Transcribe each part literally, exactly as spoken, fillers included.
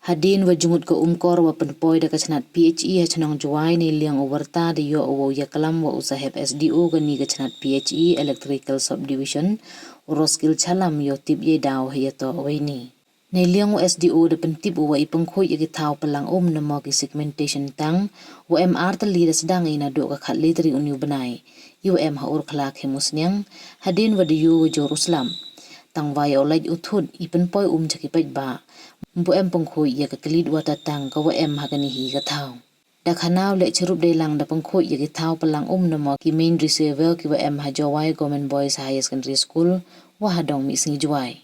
Hadien wa jngut ka umkor wa pynpoi da ka chnat P H E ha chnong Jowai, neiliang u warta da yoh u wow yaklam wa u saheb S D O kani ka chnat P H E Electrical Subdivision, u Roskil Chalam, yow tip yei daw ha yatoh wa ini. Neiliang u S D O da pyntip u wa i pynkhuid ya ki thaw pynlang um namo ki segmentation tank wa em ar tylli da sdang i naduh ka khatle tarik uni u bnai, i wa em ha Urkhla Khemusniang, hadien wa da yoh wa jur u slap. Tang wa yow lait u thut i pynpoi um cha ki paidbah, ym pu em pynkhuid ya ka klit water tank ka wa em ha kani hi ka thaw. Da khana u leh chirup deilang da pynkhuid ya ki thaw pynlang um namo ki main reservoir ki wa em ha Jowai Government Boys Higher Secondary School wa ha dong Mihsngi Jowai.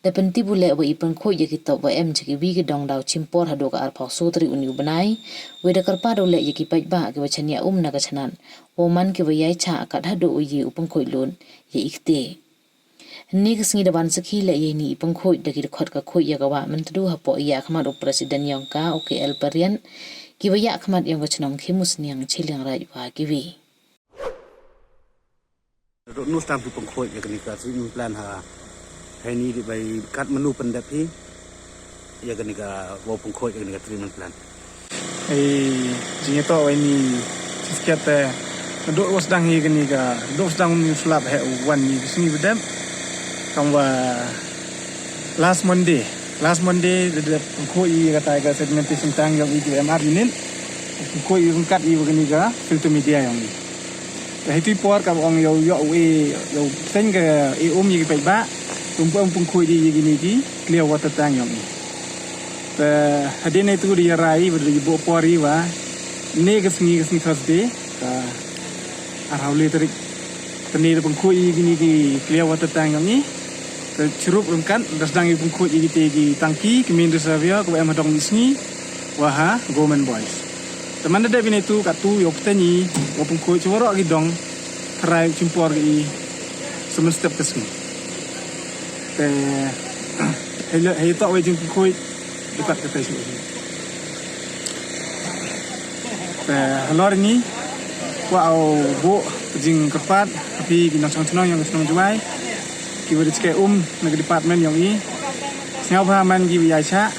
Da pyntip u leh wa i pynkhuid ya ki top wa em cha ki wi ki dong daw chimpor haduh ka arphaw soo tarik uni u bnai, wei da kyrpad u leh ya ki paidbah ki wa chaniah um na ka chnat wow man ki wa yai chah kat haduh u ye u pynkhuid lut ya i kti. Hynne ka sngi da wan sakhi leh ya ini i pynkhuid da ki dkhot ka khuid ya ka wah Myntdu hapoh i yahkhmat u President yong ka, u K L Pariat, ki wa yahkhmat yong ka chnong Khemusniang, Chilliangraij wa ki wi. Dooh nu sdang phi pynkhuid ya kani ka treatment plant ha, heini di bai kat mynnu pyndep phi ya kani ka wow pynkhuid ya kani ka treatment plant? Ei, jingtoh wa ini sisket te, dooh wa sdang hi kani ka, dooh sdang ni slap he wan ni ka sngi bedep. Kam wa last Monday, last Monday da dep pynkhuid i ka tai ka segmentation tank yong i ki M R unit. Pynkhuid i ryngkat i wa kani ka filter media yong i. Te hiti por ka ong yow yow e, yow seng ka e um ya ki paidbah, ym pu em pynkhuid i ya kini ki clear water tank yong i. Te hadien itu da yarai wa da yabo por i wa ne ka sngi, ka sngi Thursday, ka arphaw le tarik. Te ne da pynkhuid i ya kini ki clear water tank yong i. Te chirup ryngkat da sdang i pynkhuid i kite ki tangki, ki main reservoir ka wa em ha dong Mihsngi wa ha Government Boys. Te man da dep ini tu, katu yow pteng i wow pynkhuid cha waroh ki dong, tharai chimpor ki i symstep ka sngi. Te hei le, hei toh wei jingpynkhuid, dukat ka te shu. Te halor ini, kwah u buh jingkyrpad ha phi ki nongchong chnong yong ka chnong Jowai, ki wa da chke um na ka department yong i. Sngewbha man ki wa yai chah,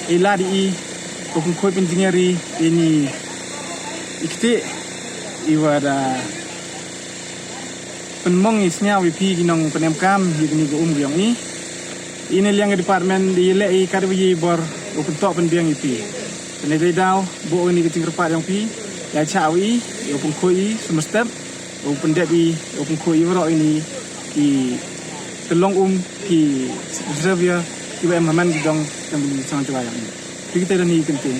i lad i, wow pynkhuid pynjngiar i ini i kti, i wa da pynmong i sngew i phi ki nongpynemkam ya kani ka um yong i. Ini liang ka department da yaleh i kat wa ye bor wow pyntoh pynbiang i phi. Te ne dei daw buh ini ka jingkyrpad yong phi, yai chah i, wow pynkhuid i symstep, wow pyndep i, wow pynkhuid i waroh ini ki tyllong um, ki reservoir ki wa em ha man ki dong yong ka chnong Jowai yong i. Phi kite da ni kynting.